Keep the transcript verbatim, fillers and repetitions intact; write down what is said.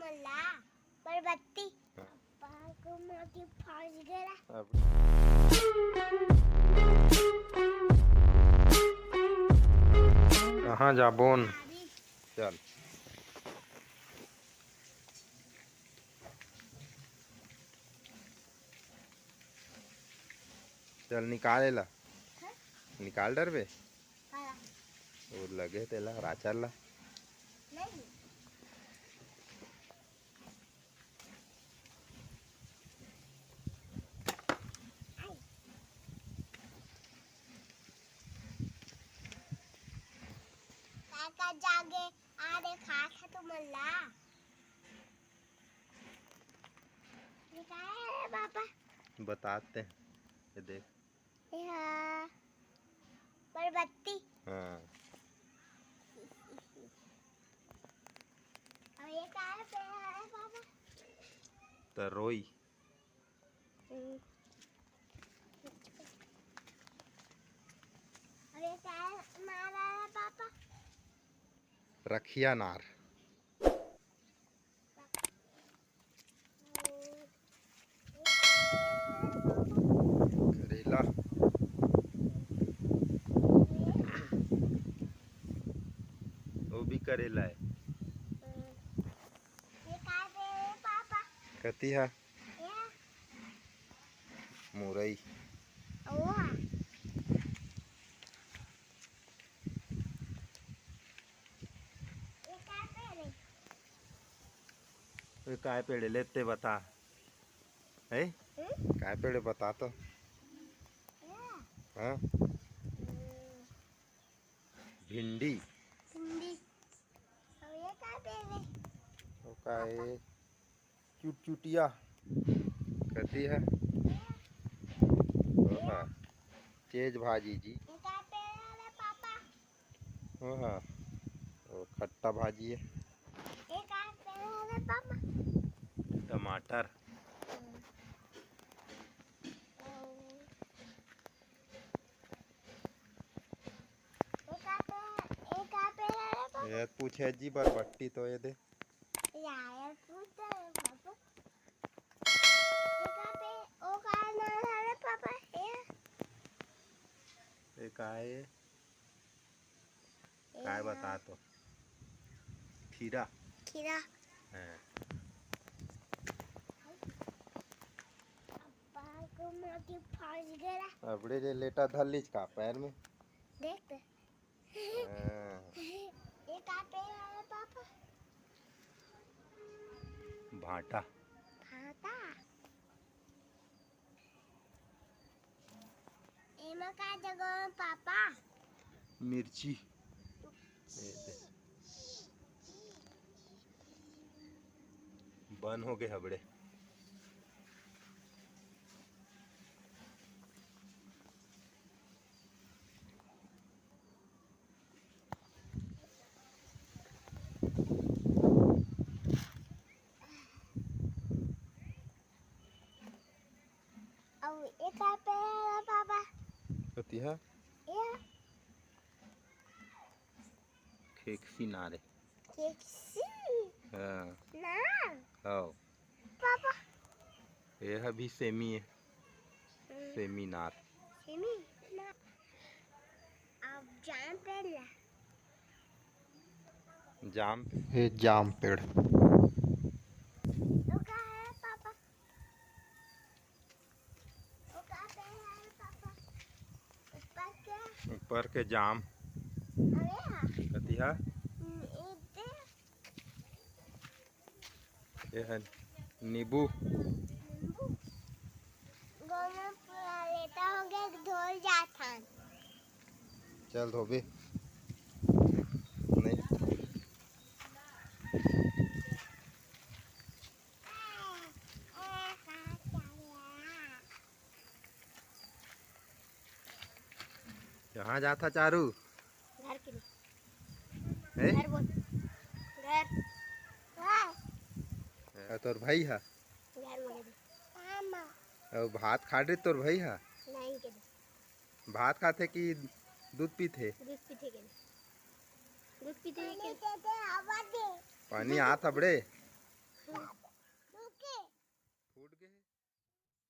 ला, बरबत्ती। हाँ। पाको माटी फंस गया। अब कहाँ जाबोन? चल। चल निकाल एला। हाँ? निकाल डरबे? हाँ। वो लगे तेला, राचर ला। नहीं। काका जागे, आ रे, खा खा तुमन ला। ये का है रे पापा? बताते हैं, ये देख। ये हा, बरबत्ती। हाँ। और ये का है रे पापा? तरोई। हम्म। और ये का है, नार है रे पापा? रखिया नार। करेला। वो भी करेला है। ये का दे रे पापा? कती हा? ये। मुरई। ओहा। ये का पेड़ है? ये काय पेड़ है? लेते बता। है? हम्म? काय पेड़ है बता तो। ये? हाँ? हम्म। भिंडी। भिंडी। और ये का पेड़ है? वो का है? चुटचुटिया। कती है? ओहा। चेज भाजी जी। ये का पेड़ है रे पापा? ओहा। वो खट्टा भाजी है। ये का पेड़ है रे पापा? टमाटर। हम्म। ये का पेड़, ये का पेड़ है रे पापा? ये पूछे जी बरबट्टी तो ये दे। यार, पूछ तो रे पापा। ये का पेड़, ओ का नाम है रे पापा? ये? ये का है? काय बता तो? खीरा। खीरा। हाँ। पापा को माटी फंस गया। अबड़े ले लेटा धर लीच का पैर में। देख तो। हाँ। ये का पेड़ है पापा? भाटा। भाटा। एमा का जगह पापा? मिर्ची। ए दे। बन हो गए हबड़े। अउ एकर पेड़ हे पापा। कति हा? ये। खेकसी नारे। खेकसी? हाँ। ना। हव। पापा। ये हा भी सेमी हे। हम्म। सेमी नार। सेमी? ना। अब जाम पेड़ ला। जाम पे-, ये जाम पेड़। वो का है पापा? वो का पेड़ है पापा? ऊपर के? ऊपर के जाम। अरे हाँ। कति हा? ये दे। ये है नींबू। नींबू। गोमे पूरा लेटा हो गया, धोल जात हन। चल धोबे। नहीं। कहाँ जाथा चारू? घर के लिए। हैं? घर बोल। घर। घर। अ, तोर भाई हा? घर में गए। मामा। अउ भात खात रहे तोर भाई हा? नहीं के दे। भात खाथे कि दूध पीथे? दूध पीथे के दे। दूध पीथे के दे। पानी आत हबड़े?